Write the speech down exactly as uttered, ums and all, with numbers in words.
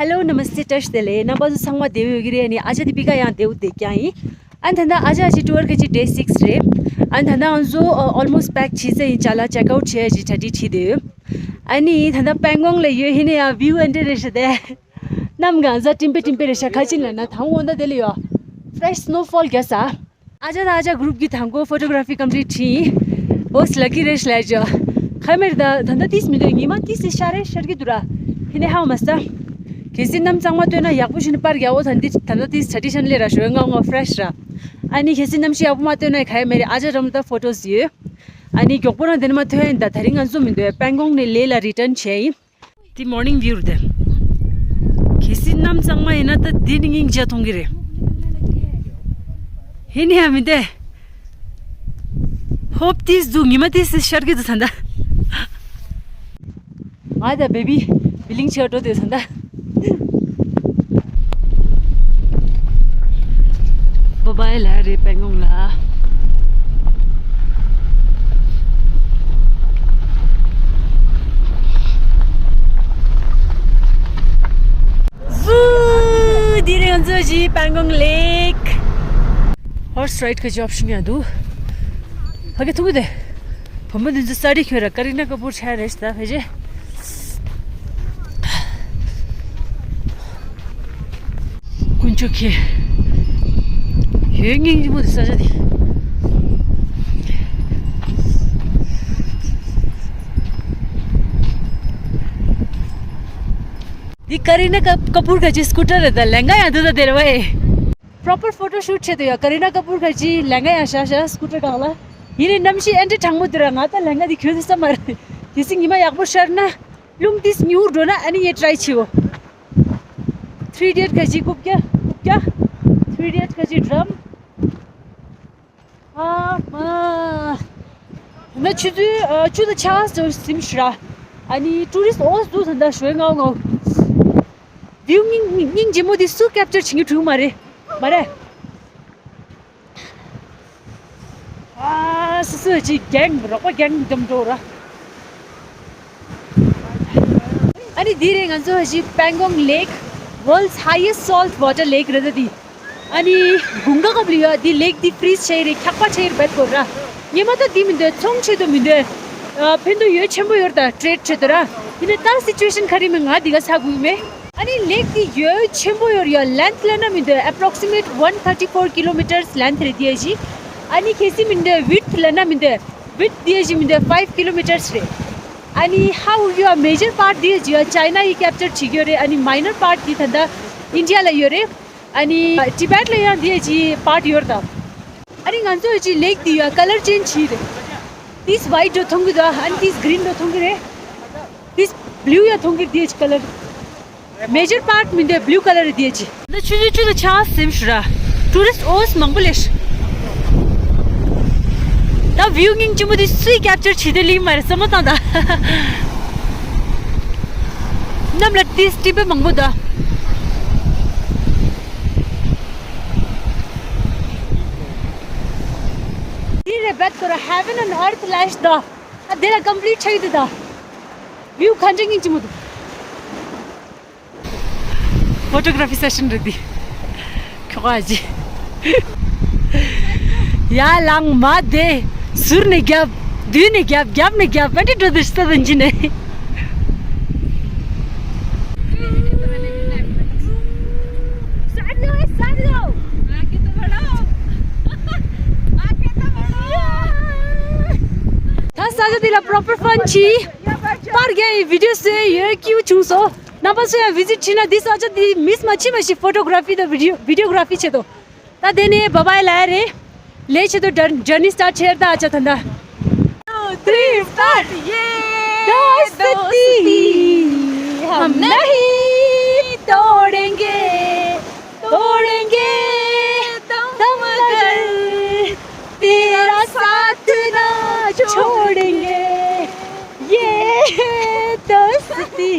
Hello, Namaste, བཀྲ་ཤིས་བདེ་ལེགས། རྣམ་པ་ཚོ་ཚང་མ་བདེ་པོ་ཡོད་ཀྱི་རེད། ཨ་ནི་ཨ་ཅག་དེ་པི་ཀ་ཡང་བདེ་པོ་བསྡད་ཀྱང་ཡིན། ཨ་ནི་ད་ལྟ་ཨ་ཅག་ཅིག་ཊུར་ཁ་ཅིག་day six རེད། ཨ་ནི་ད་ལྟ་ང་ཚོ་almost pack བྱས་ཚར་ཡིན། ཅ་ལག་check out བྱས་ཅིག་གྲ་སྒྲིག་བྱས་བསྡད་ཡོད། ཨ་ནི་ད་ལྟ་པན་གོང་ལ་ཡོད། ཧི་ནི་ཡ་view ཨ་འདྲ་རེད་ཤག་དེ། གནམ་གང་ཟག་སྤྲིན་པ་སྤྲིན་པ་རེད་ཤག་ཁ་ཅིག་ལ་ན་དང་འོ་ད་དེ་ལ་ཡོད། Fresh snowfall རྒྱག་ས། ཨ་ཅག་དང་ཨ་ཅག་group གི་དང་པོ་photography complete བྱས་ཡིན། Most lucky རེད་ལབ་ཅོ། ཁ་མེར་ད་ད་ལྟ་ཏིས་མི་འདུག་ཉི་མ་ཏིས་ཤར་རེ་ཤར་གི་འདུག་ར། ཧི་ནི་ཧ་མ་ས། གལ་སྲིད་གནམ་གཙང་མ་སྟོན་ན་ཡག་པོ་ཞིག་ནི་པར་རྒྱག་འོ། ད་འདི་ད་ལྟ་ཏིས་tradition ལས་ར་ཞོ་ངའོ་ངའོ་fresh ར། ཨ་ནི་གལ་སྲིད་གནམ་གཤིས་ཡག་པོ་མ་སྟོན་ན་ཁ་ཡ་མེ་རེ། ཨ་ཅག་རམ་ད་photos ཡོད། ཨ་ནི་མགྱོགས་པོ་རང་དེ་ནི་མ་ཐོན་ཡིན། ད་དེ་རིང་ང་ཚོ་མི་འདུག་པན་གོང་ནས་ལེ་ལ་return བྱས་ཡིན། འདི་morning view རེད། གལ་སྲིད་གནམ་གཙང་མ་ཡིན་ན་ད་འདི་ནི་སྙིང་རྗེ་མཐོང་གི་རེད། ཧེ་ནི་ཡ་མི་འདུག Hope ཏིས་འདུག་ཉི་མ་ཏིས་ཤར་གི་འདུག་ད་ལྟ། ང་ད་baby building ཆེ་བ་འགྲོ་དུས་ད་ལྟ། Bye bye ལ་རེད་པན་གོང་ལ། ཟུ། འདི་རེད་ང་ཚོ་གཞིས་པན་གོང་lake། Horse ride གི་option ཡང་འདུག་ཕ་གི་ཐུག་གི་དེ། བུ་མོ་འདི་ཚོ་ས་རི་ཁྱོད་ར་ཀ་རི་ན་ཀ་པུར་ཆ་རེད་ད་ཕེ་ཇེ། དཀོན་མཆོག་ཁྱེད། ཡོད་སྙིང་རྗེ་མོ་འདུག་ས་ཆ་འདི། འདི་ཀ་རི་ན་ཀ་ཀ་པུར་ག་ཅི་སྐུ་ཊར་རེད་ད། ལན་ག་ཡང་འདུག་ད་དེ་རེད་བ་ཨེ། Proper photo shoot བྱེད་དུ་ཡ་ཀ་རི་ན་ཀ་པུར་ག་ཅི་ལན་ག་ཡང་ཤ་ཤ་སྐུ་ཊར་གང་ལ། ཡིན་ནའི་གནམ་གཤིས་ཨེ་འདྲ་གྲང་མོ་འདུག་ར། ང་ད་ལན་ག་འདི་གྱོན་ས་མ་རེད། གལ་སྲིད་ཉི་མ་ཡག་པོ་ཤར་ན། རླུང་ཏིས་ཉུང་འགྲོ་ན་ཨ་ནི་ངས་try བྱེད་འོ། Three idiot ག་ཅི་རྐུབ་བཀྱག་རྐུབ་བཀྱག Three idiot ག་ཅི་drum། ཨ་མ། ད་ཆུ་ཚོད་ཨ་བཅུ་དང་ཕྱེད་ཀ་ཙམ་ཟིན་ཤག་ར། ཨ་ནི་tourist ཨོ་སུ་ད་ལྟ་ཞོལ་ངའོ་ངའོ། View སྙིང་སྙིང་རྗེ་མོ་འདི་སུ་capture བྱེད་ཀྱི་འདུག་མ་རེད། མ་རེད། ཨ་སི་སི་ཅི་gang རོགས་པ་gang འདེམས་འགྲོ་ར། ཨ་ནི་འདི་རེད་ང་ཚོ་གཞིས་པན་གོང་lake། World's highest salt water lake རེད་ད་འདི། ཨ་ནི་དགུན་ཁ་སྐབས་ལ་ཡོད་འདི་lake འདི་freeze བྱས་རེད། འཁྱག་པ་བྱས་རེད་བད་གོ་ར། ཉི་མ་ད་འདི་མི་འདོད་ཚོང་ཆེད་དུ་མི་འདོད། ཨ་ཕན་ཐོགས་ཡོད་ཆེན་པོ་ཡོད་ད་trade ཆེད་དུ་ར། ཡིན་ནའི་ད་situation ག་རེ་མེད་ང་འདི་ག་ས་དགོས་མེད། ཨ་ནི་lake འདི་ཡོད་ཆེན་པོ་ཡོད་ཡ། Length ལ་ན་མི་འདོད་approximate one thirty four kilometers length རེད་འདི་ཡ་ཞིག་ཨ་ནི་གལ་སྲིད་མི་འདོད་width ལ་ན་མི་འདོད་width འདི་ཡ་ཞིག་མི་འདོད་five kilometers རེད། ཨ་ནི་how you are major part འདི་ཡ་ཞིག་ཡ་China ཡི་capture བྱེད་ཀྱི་ཡོད་རེད། ཨ་ནི་minor part འདི་ད་ལྟ་India ལ་ཡོད་རེད། ཨ་ནི་Tibet ལ་ཡང་འདི་ཡ་ཞིག་part ཡོད་རེད་ད། ཨ་ནི་ང་ཚོ་ཡ་ཞིག་lake འདི་ཡ་color change བྱེད་རེད། This white འགྲོ་མཐོང་གི་འདུག་ཨ་ནི་this green འགྲོ་མཐོང་གི་རེད། This blue ཡ་མཐོང་གི་འདི་ཅི་color། Major part མི་འདུག blue color འདི་ཅི། ད་ཆུ་ཆུ་ཆུ་ད་ཆ་སེམས་ཤུ་ར། Tourist ཨོས་མང་པོ་ལས་ཤི། ད་view སྙིང་རྗེ་མོ་འདི་སུས་capture བྱེད་དེ་ལིང་མ་རེད་བསམ་བློ་བཏང་ད། གནམ་ལ་ཏིས་ཏི་པེ་མང་པོ་ད། འདི་རེད་བད་ཁོ་ར་heaven and earth ལས་ཤི་ད། ཨ་དེ་ལ་complete ཆགས་ཡོད་དུ་ད། View ག་འདྲ་སྙིང་རྗེ་མོ་འདུག Photography session རེད་འདི། ཁྱོ་ག་ཅི། ཡ་ལང་མ་དེ། ཟུར་ནས་རྒྱབ། མདུན་ནས་རྒྱབ། རྒྱབ་ནས་རྒྱབ། ཨ་འདྲ་འགྲོ་དུ་ཤི་ད་དུ་འཇི་ནས། ད་ས་ཆ་འདི་ལ་proper fun བྱས། པར་རྒྱག་ཡི་video བཟོས་ཡོད་ཀྱིའུ་བྱུང་སོང་། རྣམ་པ་ཚོ་ཡང་visit བྱས་ན་འདི་ས་ཆ་འདི་miss མ་བྱེད་པ་ཞིག photography དང་video videography བྱེད་དོ། ད་དེ་ནས་bye bye ལབ་རེད། ལས་བྱེད་དོ་journey start བྱེད་ད་ཨ་ཅག་ད་ད། Two, three, start. ये दोस्ती हम नहीं तोड़ेंगे, तोड़ेंगे तो मगर तेरा साथ ना छोड़ेंगे। ये दोस्ती।